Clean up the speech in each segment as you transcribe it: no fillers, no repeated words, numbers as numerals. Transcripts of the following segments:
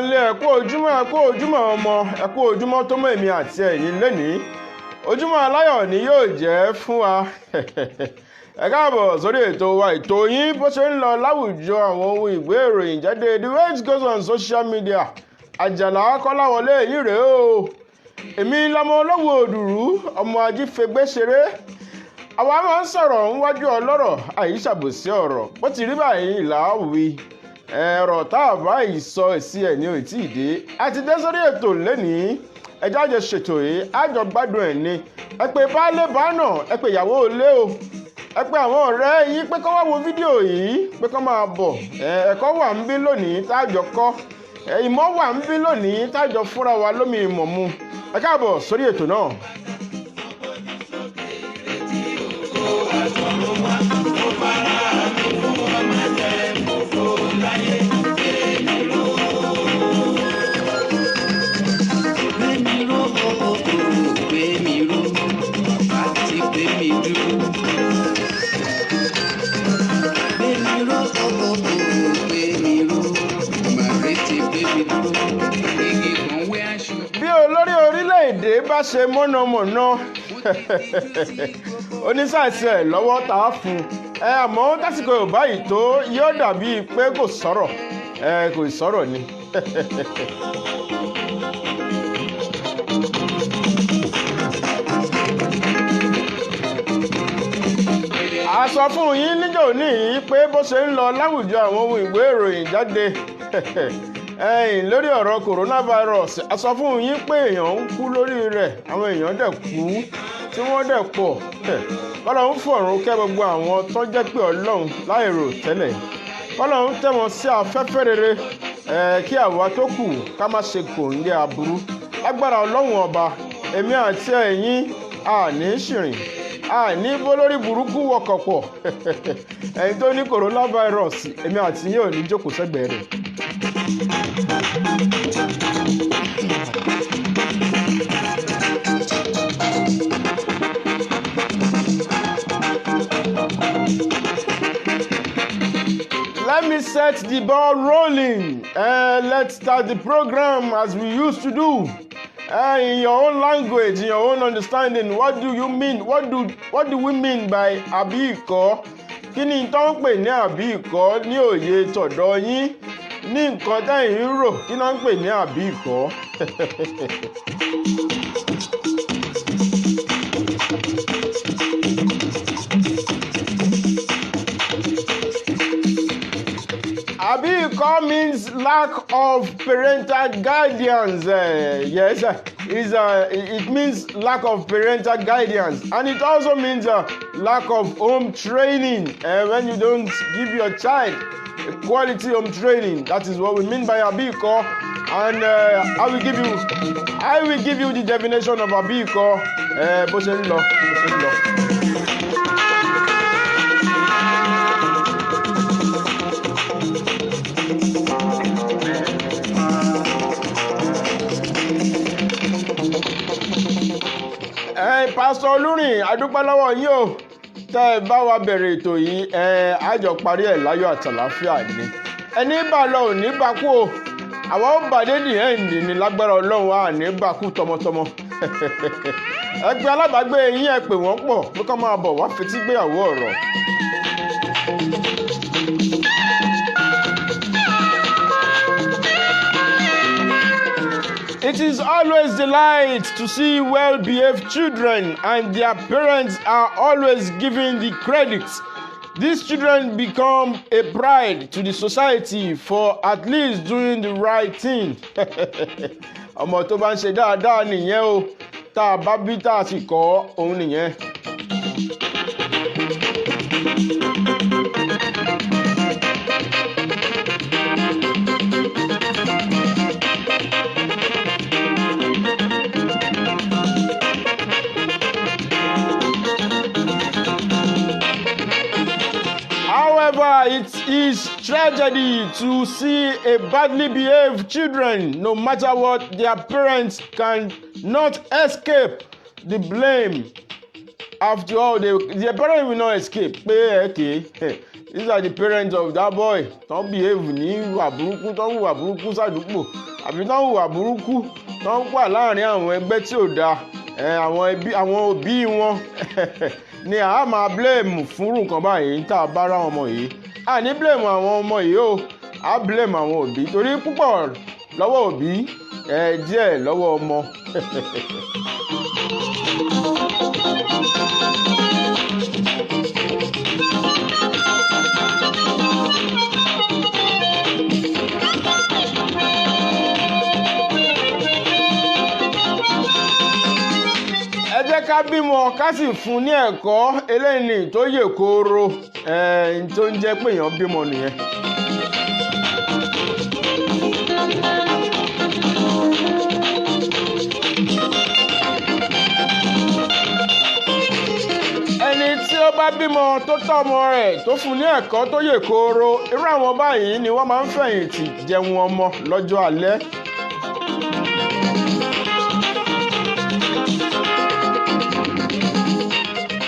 Lé, ẹ kú ojúmọ́, ẹ kú ojúmọ́ ọmọ, ẹ kú ojúmọ́ tó mọ́ èmi àti ẹ̀yin lénìí. Ojúmọ́ aláyọ̀ ni yóò jẹ́ fún wa. Ẹ káàbọ̀ sórí ètò wa, ètò yín, bó ṣe ń lọ láwùjọ àwọn ohun ìwé ìròyìn jáde, the way it goes on social media. Àjàlá Kọ́láwọlé yìí rèé o. Èmi lọmọ olówó òdùrú, ọmọ ajífẹgbẹ́ ṣeré. Àwa máa ń sọ̀rọ̀ níwájú ọlọ́rọ̀, àyíṣàbòsí ọ̀rọ̀. Bó ti rí báyìí làáwí ẹ̀rọ tá a bá yìí sọ, èsì ẹ̀ ní ò tí ì dé. A ti dé sórí ètò lẹ́nìí. Ẹjọ́ àjọ ṣètò yìí, àjọ gbádùn ẹ̀ ni. Ẹ pé baálé bánà, ẹ pé ìyàwó ilé o, ẹ pé àwọn ọ̀rẹ́ yín pé kó wá wo fídíò yìí, pé kó máa bọ̀. Ẹ̀kọ́ wà ń bí lónìí tájọ kọ́, ìmọ̀ wà ń bí lónìí tájọ fúnra wa lómi ìmọ̀ mu. Ẹ káàbọ̀ sórí ètò náà. Gbé mi ró, gbé mi ró, àti gbé mi dúró. Gbé mi ró, gbé mi ró, màrí ti gbé mi dúró. Igi kan wé aṣọ. Bí olórí orílẹ̀-èdè bá ṣe mọ̀nàmọ́ná, oníṣàìsí ẹ̀ lọ́wọ́ tá a fún ẹ, àmọ́ tásìkò yorùbá yìí tó yóò dàbí pé kò sọ̀rọ̀ ẹ, kò sọ̀rọ̀ ni. A sọ fún yín níjọ́ òní yìí pé bó ṣe ń lọ láwùjọ àwọn ohun ìwé ìròyìn jáde ẹ̀yìn lórí ọ̀rọ̀ coronavirus, a sọ fún yín pé èèyàn ń kú lórí rẹ̀, àwọn èèyàn dẹ̀ kú tí wọ́n dẹ̀ pọ̀. Kọ́lọ́hún fọ̀run kẹ́ gbogbo àwọn tó jẹ́ pé Ọlọ́run láìrò tẹ́lẹ̀, kọ́lọ́hún tẹ́ wọn sí afẹ́fẹ́ rere, kí àwa tó kù ká má ṣe kòńgẹ́ aburú. Lágbára Ọlọ́run Ọba, èmi àti ẹ̀yin àní ṣìrìn, àní bólórí burúkú wọkọ̀ pọ̀. Ẹ̀yin tó ní coronavirus, èmi àti yín ò ní jókòó sẹ́gbẹ̀ẹ́ rẹ̀. Let me set the ball rolling. Let's start the program as we used to do. In your own language, in your own understanding, what do you mean? What do we mean by àbí ìkọ́? Kí ni tó ń pè ní àbí ìkọ́ ní òye tọ̀dọ̀ yín? Ní nǹkan tẹ́yìn ń rò, kí náà ń pè ní àbí ìkọ́? Àbí ìkọ́ means lack of parental guidance. Yes, it means lack of parental guidance, and it also means lack of home training. When you don't give your child a quality home training, that is what we mean by àbí ìkọ́. And I will give you the definition of àbí ìkọ́. Bó ṣe ń lọ, bó ṣe ń lọ. Ẹ Pásítọ̀ Olúrìn, adúpẹ́ lọ́wọ́ yín o tẹ́ ẹ bá wa bẹ̀rẹ̀ ètò yìí. Ẹ àjọ parí ẹ̀ láyọ̀ àtàláfíà ni. Ẹni bá lọ ò ní bá kú o. Àwa ó bàdé ní ẹ̀ǹdì ní lágbára Ọlọ́run, à ní bá kú tọmọtọmọ. Ẹ pé alábàágbé yín, ẹ pè wọ́n pọ̀ pé kọ́ máa bọ̀ wá fetí gbéyàwó ọ̀rọ̀. It is always delight to see well-behaved children, and their parents are always given the credit. These children become a pride to the society for at least doing the right thing. Ọmọ tó bá ń ṣe dáadáa nìyẹn o, tá a bá bí tá a sì kọ́ òun nìyẹn. However, it is tragedy to see a badly behaved children, no matter what, their parents can not escape the blame. After all, their parents will not escape. Pé ẹ̀kẹ́ These are the parents of that boy tó ń behave ní ìwà burúkú, tó ń hùwà burúkú sàdúgbò, àbí tó ń hùwà burúkú, tó ń wà láàrin àwọn ẹgbẹ́ tí ò dáa. Àwọn ẹbí, àwọn òbí wọn ni a máa blame fúnrú nǹkan báyìí. Tá a bá ráwọn ọmọ yìí, a ní blame àwọn ọmọ yìí o, a blame àwọn òbí, torí púpọ̀ lọ́wọ́ òbí, díẹ̀ lọ́wọ́ ọmọ. Ẹ jẹ́ ká bímọ, ká sì fún ní ẹ̀kọ́ eléyìí tó yè kooro. Tó ń jẹ́ pé èèyàn bímọ nìyẹn. Ẹni tí ó bá bímọ, tó tọ́ ọmọ rẹ̀, tó fún ní ẹ̀kọ́ tó yè kooro, irú àwọn báyìí ni wọ́n máa ń fẹ̀yìntì jẹun ọmọ lọ́jọ́ alẹ́.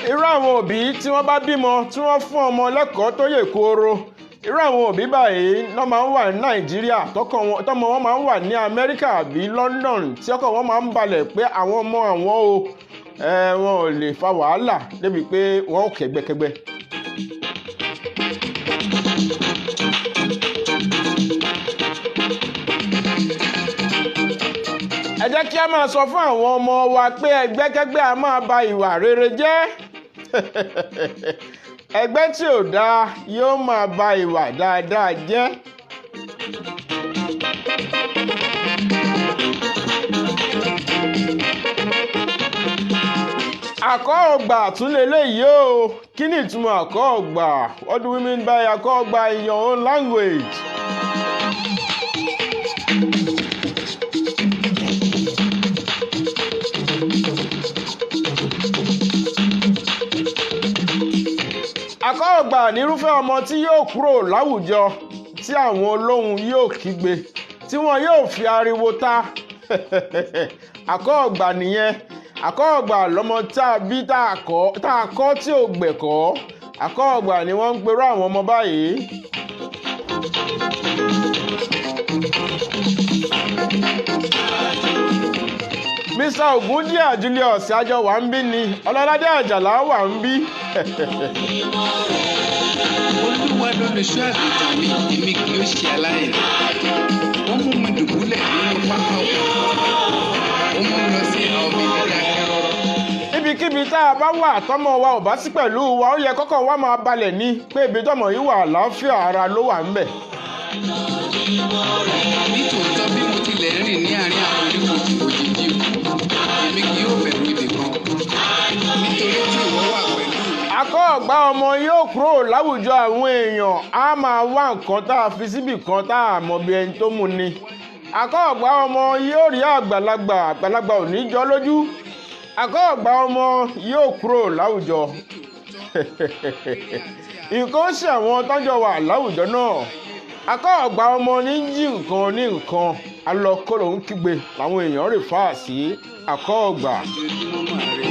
Irú àwọn òbí tí wọ́n bá bímọ, tí wọ́n fún ọmọ lẹ́kọ̀ọ́ tó yè kooro, irú àwọn òbí báyìí náà máa ń wà ní Nàìjíríà, tọ́mọ wọn máa ń wà ní Amẹ́ríkà àbí London, tí ọkàn wọn máa ń balẹ̀ pé àwọn ọmọ àwọn o, wọn ò lè fa wàhálà débi pé wọn ò kẹ́gbẹ́kẹ́gbẹ́. Ẹ jẹ́ kí a máa sọ fún àwọn ọmọ wa pé ẹgbẹ́kẹ́gbẹ́ a máa ba ìwà rere jẹ́. Ẹgbẹ́ tí ò dáa yóò máa ba ìwà dáadáa jẹ́. Àkọ́ ọ̀gbà tún leléyìí o. Kí ni ìtumọ̀ àkọ́ ọ̀gbà? What do we mean by àkọ́ ọ̀gbà in your own language? Àkọ́ ọ̀gbà nírúfẹ́ ọmọ tí yóò kúrò láwùjọ, tí àwọn olóhùn yóò kígbe, tí wọn yóò fi ariwo ta. Àkọ́ ọ̀gbà nìyẹn. Àkọ́ ọ̀gbà lọmọ tá a bí, tá a kọ́ tí ò gbẹ̀kọ́. Àkọ́ ọ̀gbà ni wọ́n ń perú àwọn ọmọ báyìí. Mr Ogundiya Julius àjọ wà ń bí ni, Ọlọ́ládé Àjàlá wà ń bí. Olúwa lolùṣọ́ àgùntàn mi, èmi kì yóò ṣe aláìní. Ó mú mi dùbúlẹ̀ nínú pápá oko. Ó mú mi lọ sí ìhà omi dídákẹ́ rọ́rọ́. Ibikíbi tá a bá wà, tọ́mọ wa ò bá sí pẹ̀lú wa, ó yẹ kọ́kọ́ wa máa balẹ̀ ní pé ibi tọ́mọ yìí wà, àlàáfíà ara ló wà ń bẹ̀. Nítòótọ́, bí mo tilẹ̀ ń rìn ní àárín àfonífojì òjìji ikú, èmi kì yóò bẹ̀rù ibì kan, nítorí tí ìwọ wà pẹ̀lú mi. Akọ́ ọ̀gbá ọmọ yóò kúrò láwùjọ àwọn èèyàn, á máa wá nǹkan tá a fi síbì kan tá a mọ̀ bí ẹni tó mú ni. Akọ́ ọ̀gbá ọmọ yóò rí àgbàlagbà, àgbàlagbà ò ní jọ lójú. Akọ́ ọ̀gbá ọmọ yóò kúrò láwùjọ, nǹkan ṣe àwọn tọ́jọ́ wà láwùjọ náà. Akọ́ ọ̀gbá ọmọ ní jí nǹkan ní nǹkan, alọ́kọ́lọ́ ń kígbe làwọn èèyàn rè fà sí akọ́ ọ̀gbà. Ojoojúmọ́ máa rẹ.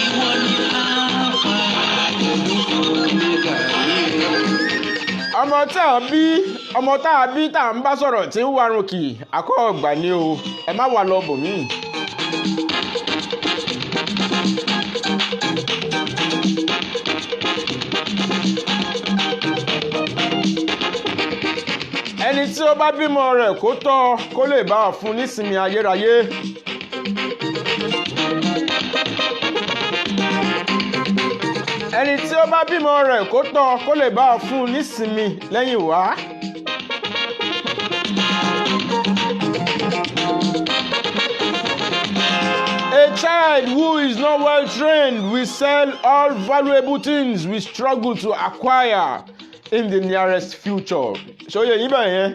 Ìwọ ni Alpha pẹ̀lú Omega mi. Ọmọ tá a bí, ọmọ tá a bí tá a ń bá sọ̀rọ̀ tí ń warun kì, akọ́ ọ̀gbà ni o. Ẹ má wà lọ bòmíì. Ẹni tí ó bá bímọ rẹ̀, kó tọ́ ọ, kó lè bá a fún nísinmi ayérayé. Ẹni tí ó bá bímọ rẹ̀, kó tọ́ ọ, kó lè bá a fún nísinmi lẹ́yìn wá. A child who is not well trained will sell all valuable things we struggle to acquire in the nearest future. Ṣòye yìí bẹ̀ yẹn,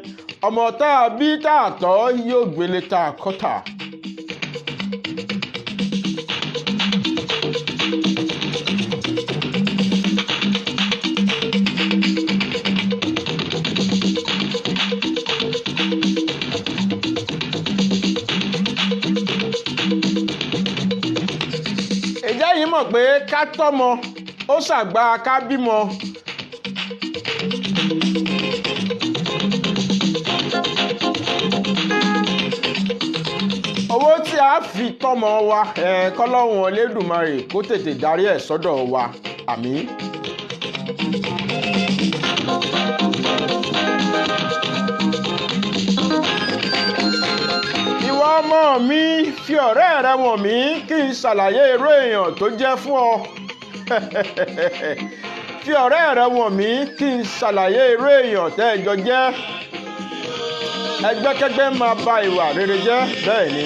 ọmọ tá a bí tá a tọ́ yóò gbélé tá a kọ́ tà. Ìjẹ́ yìí mọ̀ pé pé ká tọ́mọ ó ṣàgbà ká bímọ. Owó tí a fi tọ́mọ wa, kọ́lọ́hún Olódùmarè kó tètè darí ẹ̀ sọ́dọ̀ wa, àmín. Ìwọ ọmọ mi, fi ọ̀rẹ́ rẹ wọ̀n mí kí n ṣàlàyé irú èèyàn tó jẹ́ fún ọ. Fi ọ̀rẹ́ rẹ wọ̀n mí kí n ṣàlàyé irú èèyàn tẹ́ ẹ jọ jẹ́. Ẹgbẹ́kẹ́gbẹ́ máa ba ìwà rere jẹ́, bẹ́ẹ̀ ni.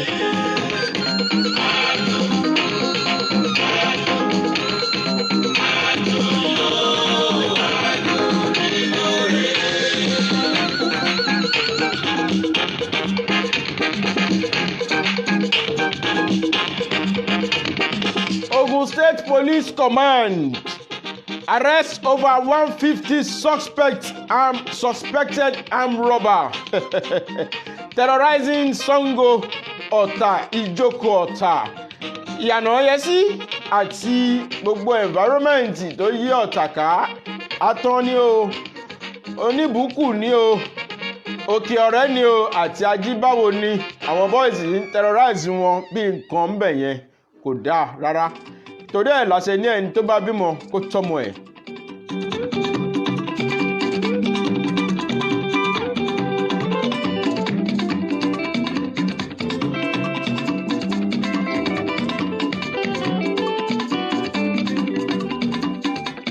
Ogun State Police Command arrest over 150 suspects armed suspected armed robber terrorizing Sango Ọ̀tà, Ìjókòó Ọ̀tà, Ìyànà Yẹsí àti gbogbo environment tó yí Ọ̀tà ká. Atán ni o, Oníbùkù ni o, Òkè Ọ̀rẹ́ ni o, àti Ajíbáwo ni àwọn boys ń terrorize wọn bí nǹkan ń bẹ̀ yẹn. Kò dáa rárá. Torí ẹ̀ láṣẹ ní ẹni tó bá bímọ kó tọ́mọ ẹ̀.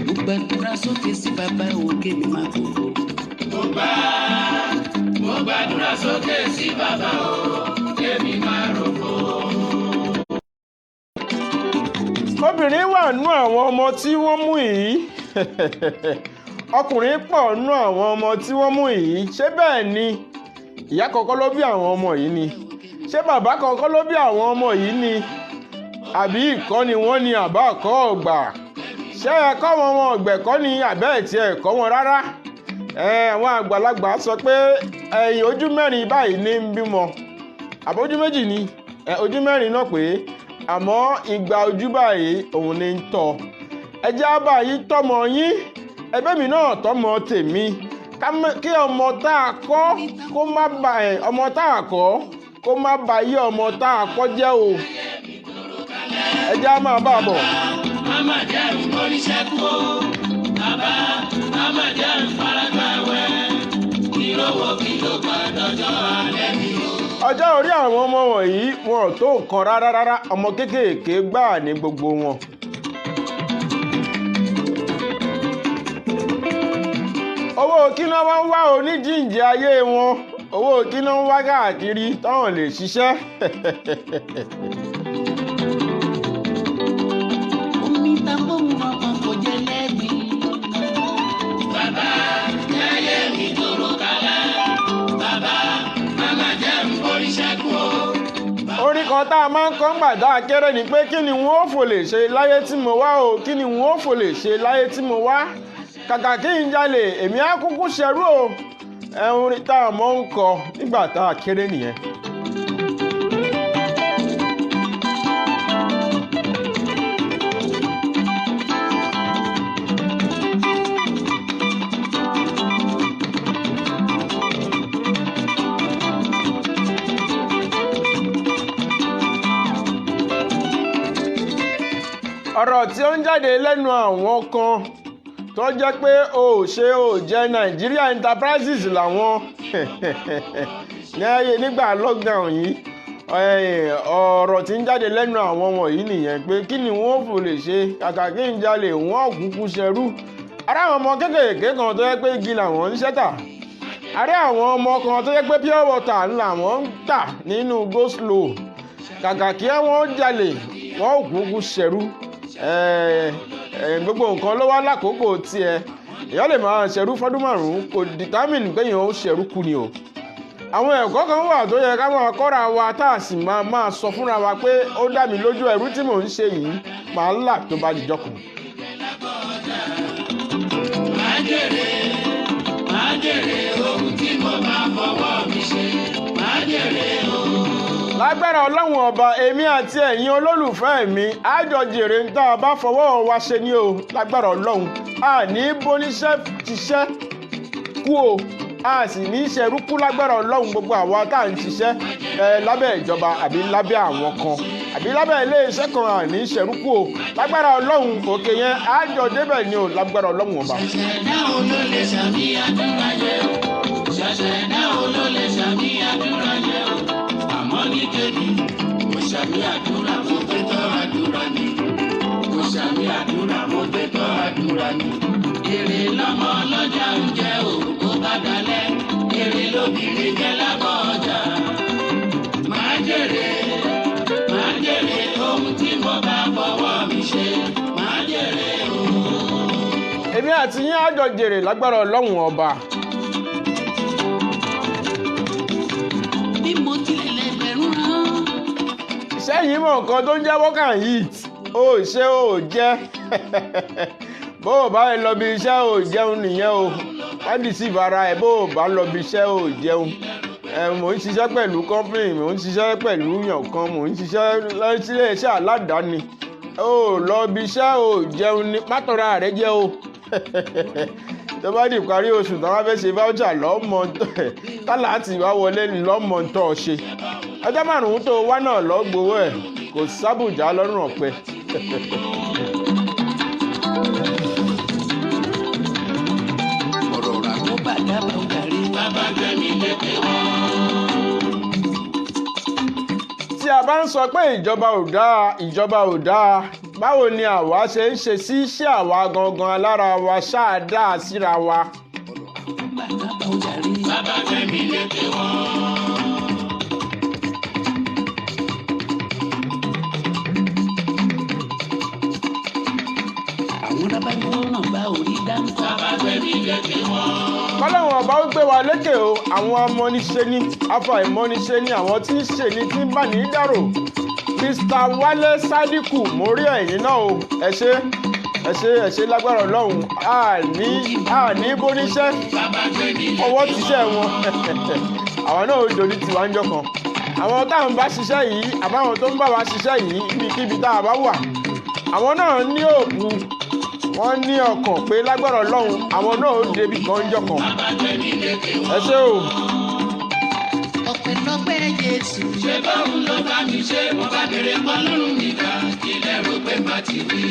Mo gbàdúrà sókè sí bàbá òkè mi máa fòfò. Mo gbàdúrà sókè sí bàbá o, kémi máa rògbò. Obìnrin wà nú àwọn ọmọ tí wọ́n mú yìí, ọkùnrin pọ̀ nú àwọn ọmọ tí wọ́n mú yìí. Ṣé bẹ́ẹ̀ ni? Ìyá kọ̀ọ̀kan ló bí àwọn ọmọ yìí ni? Ṣé bàbá kọ̀ọ̀kan ló bí àwọn ọmọ yìí ni? Àbí ìkọ́ ni wọ́n ni àbá ọ̀kọ́ ọ̀gbà? Ṣé ẹ̀kọ́ wọn wọn ọ̀gbẹ̀kọ́ ni àbẹ́ ẹ̀ tiẹ̀ kọ́ wọn rárá? Àwọn àgbàlagbà sọ pé ẹ̀yìn ojú mẹ́rin báyìí ní ń bímọ, àbójú méjì ni ojú mẹ́rin náà pé, àmọ́ ìgbà ojú báyìí òun ni ń tọ́. Ẹ jẹ́ á bá yín tọ́mọ yín, ẹbẹ́ mi náà tọ́mọ tèmi. Kí ọmọ tá a kọ́ kó má ba ẹ̀, ọmọ tá a kọ́ kó má ba yé ọmọ tá a kọ́ jẹ́ o. Ẹ jẹ́ á máa bá a bọ̀. Mama jẹ́ ń boríṣẹ́ kú o, bàbá mama jẹ́ ń faragbáwẹ̀, ìrówó kí ló gbàdọ̀jọ́ alẹ́ mi o. Ọjọ́ orí àwọn ọmọ wọ̀nyí wọn ò tó nǹkan rárá rárá, ọmọ kéékèèké gbáà ní gbogbo wọn. Owó kíná wá ń wá oníjìnjì ayé wọn, owó kíná ń wá káàkiri táwọn lè ṣiṣẹ́. Omi ta fóun ọkàn kò jẹ lẹ́gbìn. Bàbá jẹ́yẹ mi tòrò kalẹ̀, bàbá mama jẹ́ ń boríṣẹ́ kú o. Orin kan tá a máa ń kọ́ ńgbà tá a kéré ni pé, kí ni wọ́n ó fò lè ṣe láyé tí mo wá o, kí ni wọ́n ó fò lè ṣe láyé tí mo wá, kàkà kí n jalè èmi á kúkú ṣerú o. Ẹ̀hún orin tá a mọ̀ ń kọ nígbà tá a kéré nìyẹn. Ọ̀rọ̀ tí ó ń jáde lẹ́nu àwọn kan tó jẹ́ pé o ò ṣe o ò jẹ́ Nigeria Enterprises làwọn ní ayé nígbà lockdown yìí, ọ̀rọ̀ tí ń jáde lẹ́nu àwọn wọ̀nyí nìyẹn pé, kí ni wọ́n fò lè ṣe, kàkà kí n jalè wọ́n kúkú ṣerú. Ará àwọn ọmọ kéékèèké kan tó jẹ́ pé igi làwọn ń ṣẹ́tà, ará àwọn ọmọ kan tó jẹ́ pé pure water làwọn ń tà nínú go slow, kàkà kí wọ́n jalè wọ́n kúkú ṣerú. Gbogbo nǹkan ló wá lákòókò tiẹ̀. Èèyàn lè máa ṣerú fọ́dún 5, kò determine pé èèyàn ó ṣerú kú ni o. Àwọn ẹ̀kọ́ kan wà tó yẹ ká máa kọ́ra wa, tá a sì máa máa sọ fúnra wa pé ó dá mi lójú, ẹrú tí mò ń ṣe yìí máa ń là tó bá dijọ́ kan. Máa jèrè, máa jèrè ohun tí mo bá fọwọ́ mi ṣe, máa jèrè o. Lágbára Ọlọ́run Ọba, èmi àti ẹ̀yin olólùfẹ́ mi, àjọ jèrè ń tá a bá fọwọ́ wa ṣe ni o. Lágbára Ọlọ́run, a ní bóníṣẹ́ ṣiṣẹ́ kú o, a sì ní í ṣerú kú lágbára Ọlọ́run. Gbogbo àwa tá à ń ṣiṣẹ́ ẹ lábẹ́ ìjọba àbí lábẹ́ àwọn kan àbí lábẹ́ iléeṣẹ́ kan, à ní í ṣerú kú o lágbára Ọlọ́run. Òkè yẹn, àjọ débẹ̀ ni o lágbára Ọlọ́run Ọba. Ṣẹ̀ṣẹ̀ dá o ló lè ṣàmì àdúrà yẹ o. Ṣẹ̀ṣẹ̀ dá o ló lè ṣàmì àdúrà yẹ o. Àmọ́ ní tèmi, mo ṣàmì àdúrà, mo gbé tọ́ àdúrà ni. Mo ṣàmì àdúrà, mo gbé tọ́ àdúrà ni. Èrè lọ́mọ ọlọ́jà ń jẹ o, bó bá dalẹ̀. Èrè lóbìnrin jẹ́ lábọ̀ ọjà. Màá jèrè, màá jèrè ohun tí mo bá fọwọ́ mi ṣe. Màá jèrè o. Èmi àti yín, àjọ jèrè lágbára Ọlọ́run Ọba. Bí mo tilẹ̀ lẹ́gbẹ̀rún rán. Sẹ́yìn mọ̀ nǹkan tó ń jẹ́ work and eat ó ṣe ó jẹ́. Bó o bá lọ bí iṣẹ́, ò jẹun nìyẹn o. Má deceive ara ẹ̀. Bó o bá lọ bí iṣẹ́, ò jẹun. Ẹ mò ń ṣiṣẹ́ pẹ̀lú company, mò ń ṣiṣẹ́ pẹ̀lú yàn kan, mò ń ṣiṣẹ́ sílé iṣẹ́ aládàáni, ó lọ bí iṣẹ́, ò jẹun ní pátọ́ra rẹ jẹ́ o. Tó bá di ìparí oṣù tó wá fẹ́ ṣe voucher lọ́mọ tálà tí wá wọlé lọ́mọ tó ṣe ọjọ́ 5 tó wá náà lọ́ gbowó ẹ̀, kò sábùjá lọ́rùn ọ̀pẹ. Ọ̀rọ̀ rà kó bá dábàá ó darí. Bàbá gbẹ̀mí lékè wọn. Tí a bá ń sọ pé ìjọba ò dáa, ìjọba ò dáa, báwo ni àwa ṣe ń ṣe sí iṣẹ́ àwa gangan alára wa ṣáà dáa síra wa? Ọ̀rọ̀ rà kó bá dábàá ó darí. Bàbá gbẹ̀mí lékè wọn. Àwọn rábà gbọ́ràn bá orí dáńtọ́. Bàbá gbẹ̀mí lékè wọn. Kọ́lọ́run Ọba ó gbé wa lékè o. Àwọn amọ́niṣe ní afàìmọ́niṣe ní àwọn tí ń ṣe ní tí ń bá ní dárò. Mr Wálé Sádíkù, mo rí ẹ̀yin náà o. Ẹ ṣé, ẹ ṣé, ẹ ṣé. Lágbára Ọlọ́run, àní bóníṣẹ́ Bàbá gbẹ̀mí lékè ọwọ́ tíṣẹ́ wọn, àwọn náà ó dorí tiwa ń jọ kan. Àwọn táwọn bá ṣiṣẹ́ yìí àbáwọn tó ń bá wa ṣiṣẹ́ yìí, ibikíbi tá a bá wà, àwọn náà ní òkú, wọ́n ní ọkàn pé lágbára Ọlọ́run, àwọn náà ó débi kan ń jọ kan. Bàbá gbẹ̀mí lékè wọn. Ẹ ṣé o. Ọpẹ́lọpẹ́ Jésù. Ṣé báwo ló bá mi ṣe? Mo bá bèrè pọ́ lọ́rùn mi ká. Ilẹ̀ rò pé má ti wí.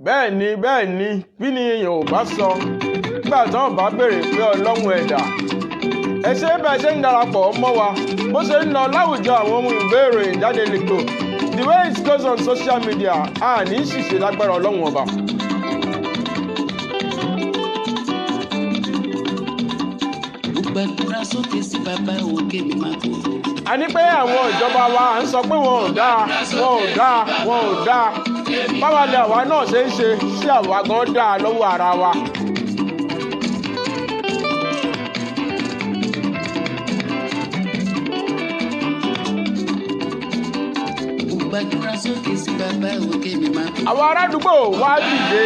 Bẹ́ẹ̀ ni, bẹ́ẹ̀ ni. Bí ni èèyàn ò bá sọ nígbà tí wọ́n bá béèrè pé Ọlọ́run ẹ̀dá? Ẹ ṣe bẹ́ẹ̀ ṣe ń darapọ̀ mọ́ wa. Bó ṣe ń lọ láwùjọ, àwọn ohun ìbéèrè ìjáde lẹ́tọ̀, the way it goes on social media, a ní ṣìṣe lágbára Ọlọ́run Ọba. Mo gbàdúrà sókè sí bàbá òkè mi máa kú. A ní pé àwọn ìjọba wa, à ń sọ pé wọn ò dáa, wọn ò dáa, wọn ò dáa. Báwa ni àwa náà ṣe ń ṣe sí àwa gan dáa lọ́wọ́ ara wa? Mo gbàdúrà sókè sí bàbá òkè mi máa kú. Àwọn arádùúgbò wá dìde.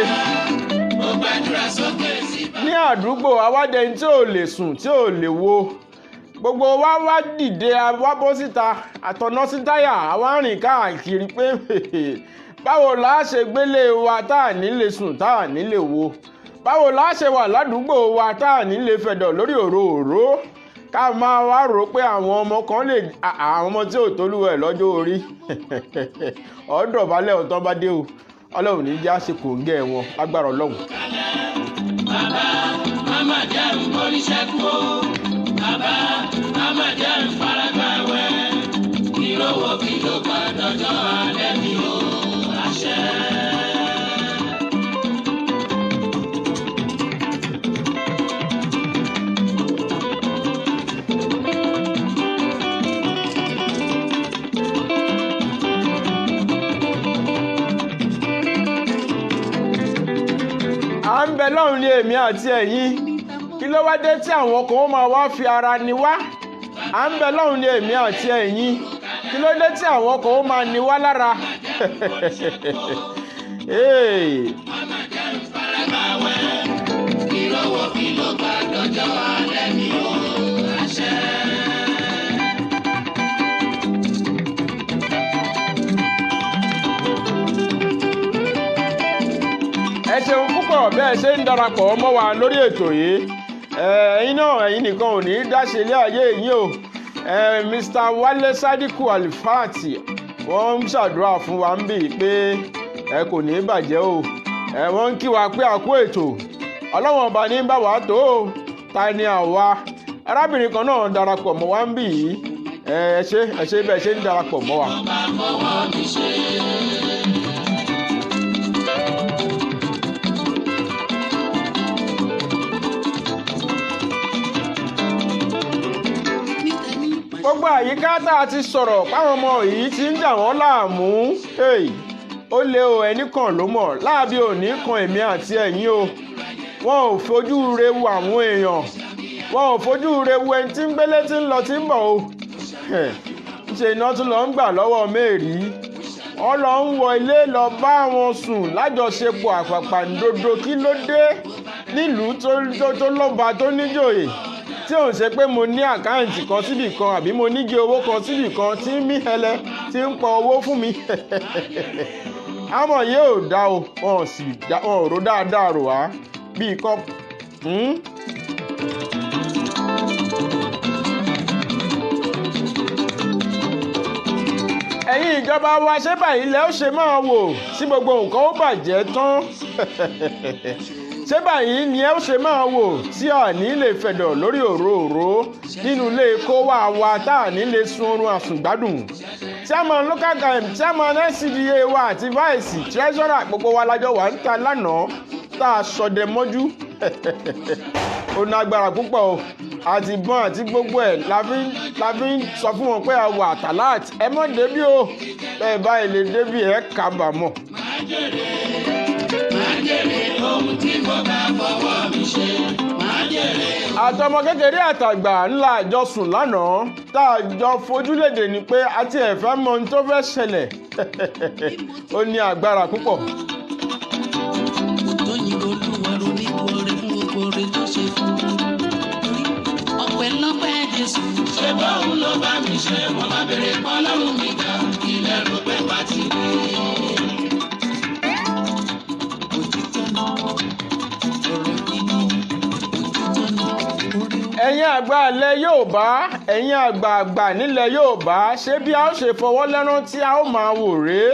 Mo gbàdúrà sókè sí Ní àdúgbò awádẹni tí ò lè sùn, tí ò lè wo, gbogbo wa wá dìde, a wá bọ́ síta, àtọ̀nà sí táyà, àwa rìn káàkiri pé báwo la ṣe gbélé wa tá à ní lè sùn, tá à ní lè wo? Báwo la ṣe wà ládùúgbò wa tá à ní lè fẹ̀dọ̀ lórí òróòró, ká máa wá rò pé àwọn ọmọ kan lè àwọn ọmọ tí ò tólúwẹ̀ lọ́jọ́ orí ọ̀dọ̀bálẹ̀ ọ̀tán bá dé o? Ọlọ́run ní já ṣe kòńgẹ́ wọn lágbára Ọlọ́run. Bàbá, má jẹ́ n bóníṣẹ́ kú o. Bàbá, má jẹ́ n faragbáwẹ̀. Ìrówó kí ló gbà dọjọ́ alẹ́ mi o. Àṣẹ. À ń bẹ lọ́run ní èmi àti ẹ̀yin. Kí ló wá dé tí àwọn kan ó máa wá fi ara ni wá? À ń bẹ lọ́run ní èmi àti ẹ̀yin. Kí ló dé tí àwọn kan ó máa ni wá lára? Hey. Má jẹ́ n faragbáwẹ̀. Ìrówó kí ló gbà dọjọ́ alẹ́ mi o. Àṣẹ. Bẹ́ẹ̀ ṣe ń darapọ̀ mọ́ wa lórí ètò yìí, ẹ̀yin náà, ẹ̀yin nìkan ò ní í dáṣe ilé ayé yín o. Mr. Wale Sadiku Alifati, wọ́n ń ṣàdúrà fún wa ń bì pé ẹ kò ní í bàjẹ́ o. Wọ́n ń kí wa pé a kú ètò. Ọlọ́wọ́n Ọba ní bá wa tó o, ta ni àwa? Arábìnrin kan náà darapọ̀ mọ́ wa ń bì yìí. Ẹ ṣé, ẹ ṣé bẹ́ẹ̀ ṣe ń darapọ̀ mọ́ wa. Bá fọwọ́ mi ṣe. Gbogbo àyíká tá a ti sọ̀rọ̀ páwọn ọmọ yìí ti ń dà wọ́n láàmú. Hey, ó lé o, ẹnì kan ló mọ̀ láàbí òní kan èmi àti ẹ̀yin o. Wọn ò fojú re wo àwọn èèyàn, wọn ò fojú re wo ẹni tí ń gbélé, tí ń lọ, tí ń bọ̀ o. Ṣe iná tún lọ ń gbà lọ́wọ́ mẹ́rì, wọ́n lọ ń wọ ilé lọ bá wọn sùn lájọṣepọ̀ àpàpàǹdodo. Kí ló dé nílùú tó lọ́ba, tó níjòyè, tí òun ṣe pé mo ní account kan síbì kan, àbí mo nígi owó kan síbì kan tí ń mí hẹlẹ, tí ń pọ owó fún mi? Àmọ́ yóò dá o, wọn ò sì dá, wọn ò rò dáadáa rò wá bíi kọ́. Ẹ̀yin ìjọba wa, ṣé báyìí lẹ́ ó ṣe máa wò sí gbogbo nǹkan ó bàjẹ́ tán? Ṣé báyìí ni ẹ ó ṣe máa wò tí a ní lè fẹ̀dọ̀ lórí òróòró nínú ilé kó wá wa, tá a ní lè sun oorun àsùngbádùn? Chairman local government, chairman LCDA wa àti vice, treasurer, gbogbo wa lájọ wà ń ta lánàá tá a ṣọdẹ mọ́jú. Ó nágbára púpọ̀ o. Àti ìbọn àti gbogbo ẹ̀ la fi ń sọ fún wọn pé a wà tàláàtì, ẹ mọ̀ débí o. Bẹ́ẹ̀ báyìí lè débí, ẹ kábàámọ̀. Máa jèrè ohun tí mo bá fọwọ́ mi ṣe. Máa jèrè. Àtọmọ kékeré àtàgbà ńlá àjọ sùn lánàá tá a jọ fojúlédè ni pé a ti ẹ̀ fẹ́ mọ ohun tó fẹ́ ṣẹlẹ̀. Ó ní agbára púpọ̀. Kò tó yin Olúwa ronú oore fún gbogbo oore tó ṣe fún un. Torí ọpẹ́lọpẹ́ Jésù. Ṣé bóun ló bá mi ṣe? Wọ́n bá béèrè pọ́ lọ́rùn mi ga. Ilẹ̀ rò pé pàtì ní. Òtítọ́ ni ọ̀rọ̀ gidi. Òtítọ́ ni orí. Ẹ̀yin àgbà ilẹ̀ Yorùbá, ẹ̀yin àgbààgbà nílẹ̀ Yorùbá, ṣé bí a ó ṣe fọwọ́ lẹ́rán tí a ó máa wò rèé?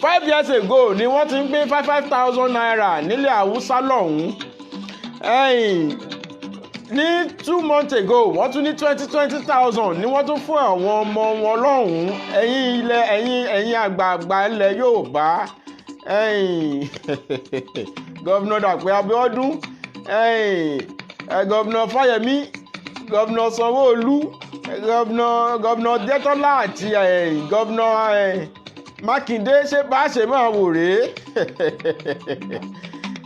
5 years ago ni wọ́n ti ń pín 5,000 naira nílẹ̀ Haúsá lọ́hùn-ún. Ẹ̀yìn ní 2 months ago, wọ́n tún ní 20,000 ni wọ́n tún fún àwọn ọmọ wọn lọ́hùn-ún. Ẹ̀yin ilẹ̀, ẹ̀yin àgbààgbà ilẹ̀ Yorùbá, ẹ̀yìn Governor Dàpọ̀ Abíọ́dún, ẹ̀yìn Governor Fáyẹmí, Governor Sanwó-Olú, Governor Dẹ́tọ́lá àti Governor Mákindé, ṣé bá a ṣe máa wò rèé?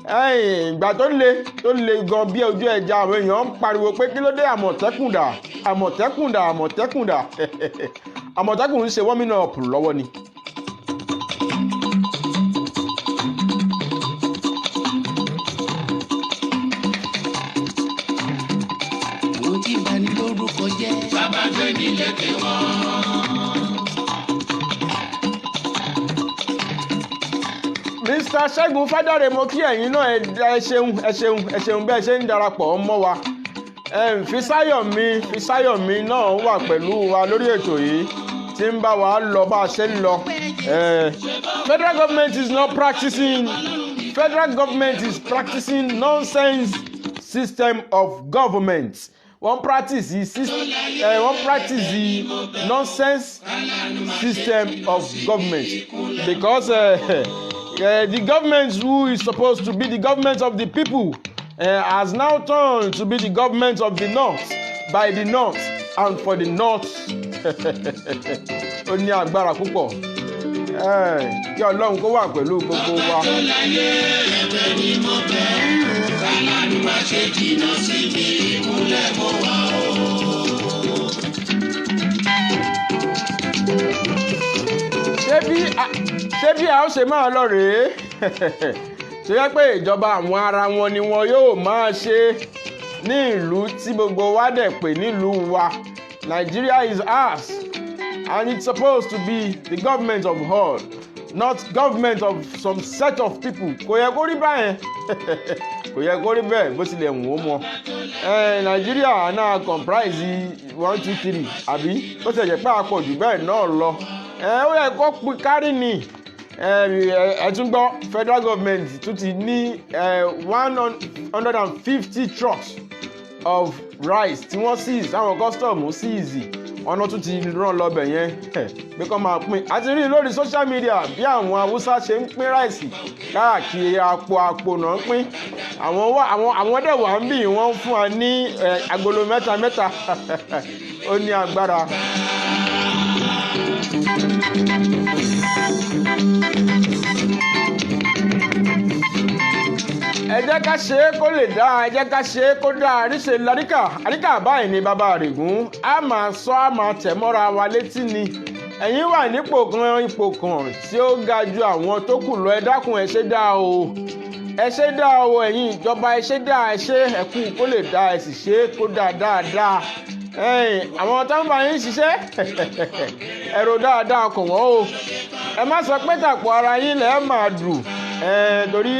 Ẹ̀yìn ìgbà tó le gan bí ojú ẹja, àwọn èèyàn ń pariwo pé kí ló dé, Àmọ̀tẹ́kùn dà, Àmọ̀tẹ́kùn dà, Àmọ̀tẹ́kùn dà? Àmọ̀tẹ́kùn ń ṣe warming up lọ́wọ́ ni. Àwọn tí bani lórúkọ jẹ́. Bàbá gbé ní lékè wọn. Mr. Ṣẹ́gun Fádàrẹ, mo kí ẹ̀yin náà. Ẹ ṣeun, ẹ ṣeun, ẹ ṣeun bẹ́ẹ̀ ṣe ń darapọ̀ mọ́ wa. Fisáyọ̀mí, Fisáyọ̀mí náà wà pẹ̀lú wa lórí ètò yìí tí ń bá wa lọ bá a ṣe ń lọ. Federal government is not practicing, federal government is practicing nonsense system of government. Wọ́n practice the system, wọ́n practice the nonsense system of government because the government who is supposed to be the government of the people has now turned to be the government of the north, by the north and for the north. Ó ní agbára púpọ̀. Kí Ọlọ́run kó wà pẹ̀lú gbogbo wa. Tó láyé, ẹ̀bẹ̀ ni mo bẹ̀. Kálánù má ṣe jìnnà sí mi, ìkúnlẹ̀ mo wà o. Ṣé bí a ó ṣe máa lọ rèé, tó yẹ pé ìjọba àwọn ara wọn ni wọn yóò máa ṣe ní ìlú tí gbogbo wa dẹ̀ pè nílùú wa? Nigeria is ours and it's supposed to be the government of all. Not government of some set of people. Kò yẹ kó rí báyẹn, kò yẹ kó rí bẹ́ẹ̀ bó tilẹ̀ wù ó mọ. Nàìjíríà náà comprise one, two, three, àbí bó tilẹ̀ jẹ́ pé a pọ̀ jù bẹ́ẹ̀ náà lọ, ó yẹ kó pin kárí ni. Ẹ tún gbọ́, federal government tún ti ní 150 trucks of rice tí wọ́n seize, àwọn custom seize, wọn náà tún ti rán lọ́bẹ̀ yẹn pé kọ́ máa pín. Àti rí lórí social media bí àwọn Haúsá ṣe ń pín rice káàkiri, àpò àpò náà ń pín. Àwọn wá àwọn dẹ̀ wà ń bì, wọ́n ń fún wa ní agolo mẹ́ta mẹ́ta. Ó ní agbára. Ẹ jẹ́ ká ṣe é kó lè dáa, ẹ jẹ́ ká ṣe é kó dáa. Àríṣe laríkà àríkà báyìí ni bàbá àrègún. A máa sọ, a máa tẹ̀ mọ́ra wa létí ni. Ẹ̀yin wà nípò kan, ipò kan tí ó ga ju àwọn tó kù lọ. Ẹ dákun, ẹ ṣe dáa o, ẹ ṣe dáa o. Ẹ̀yin ìjọba, ẹ ṣe dáa, ẹ ṣe ẹ̀kú kó lè dáa, ẹ sì ṣe é kó dáa dáadáa. Àwọn tó ń bá yín ṣiṣẹ́, ẹ̀rọ dáadáa kò wọ́n o. Ẹ má sọ pé tàpọ̀ ara yín lẹ́ẹ̀ máa dùn, torí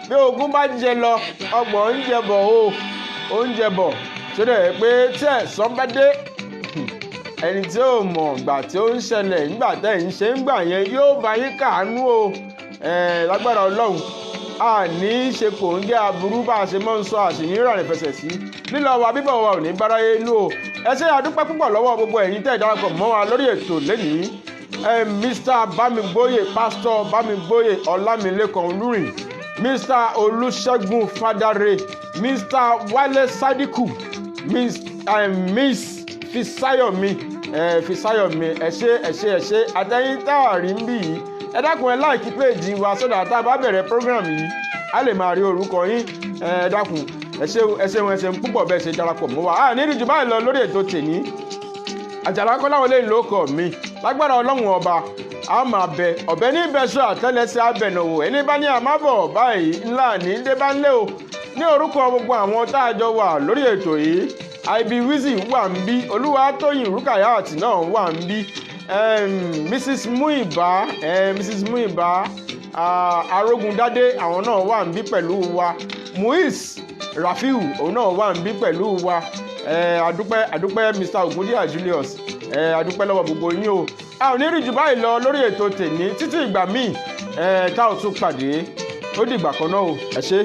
bí ogún bá jẹ lọ, 30 ń jẹ bọ̀ o, ó ń jẹ bọ̀ tó dẹ̀ pé tí ẹ̀san bá dé, ẹni tí ó mọ̀ gbà tí ó ń ṣẹlẹ̀ nígbà tẹ́ ń ṣe ń gbà yẹn yóò bá yín káàánú o. Lágbára Ọlọ́run, a ní í ṣe kò ń gé aburú bá a ṣe máa ń sọ àṣìyìn rà ní fẹsẹ̀ sí lílọ wa, bíbọ̀ wa ò ní báráyé inú o. Ẹ ṣe, àdúpẹ́ púpọ̀ lọ́wọ́ gbogbo ẹ̀yin tẹ́ ẹ darapọ̀ mọ́ wa lórí ètò lẹ́nìí. Mr Bámigbóyè, Pastor Bámigbóyè Ọlámilékan Olúrin, Mr Olùṣègùn Fadare, Mr Wálé Sadiku, Miss Fisayomi, Fisayomi, ẹ ṣé, ẹ ṣé, ẹ ṣé. Àtẹ̀yìn tá a rí ń bì yìí, ẹ dákun, ẹ like page wa sódà tá a bá bẹ̀rẹ̀ program yìí, a lè máa rí orúkọ yín. Ẹ dákun, ẹ ṣeun, ẹ ṣeun, ẹ ṣeun púpọ̀ bẹ́ẹ̀ ṣe darapọ̀ mọ́ wa. A ní ìrìnjú báyìí lọ lórí ètò tèní. Àjàlá Kọ́láwọlé ló kọ̀ mí. Lágbára Ọlọ́run Ọba, a máa bẹ ọ̀bẹ ní ìbẹ̀sọ àtẹ́lẹsẹ̀ abẹ̀nàwò. Ẹni bá ní àmábọ̀ báyìí ńlá ní débánlé o. Ní orúkọ gbogbo àwọn tá a jọ wà lórí ètò yìí, Ib Wizzy wà ń bí, Olúwatóyìn Rúkàyàt náà wà ń bí, Mrs Muiba, Mrs Muiba Arógundádé, àwọn náà wà ń bí pẹ̀lú wa. Muiz Rafiu, òun náà wà ń bí pẹ̀lú wa. Adúpẹ́, adúpẹ́. Mr Ogundiya Julius, adúpẹ́ lọ́wọ́ gbogbo yín o. A ò ní rí jù báyìí lọ lórí ètò tèní títí ìgbà míì tá ò tún pàdé. Ó dìgbà kan náà o, ẹ ṣé.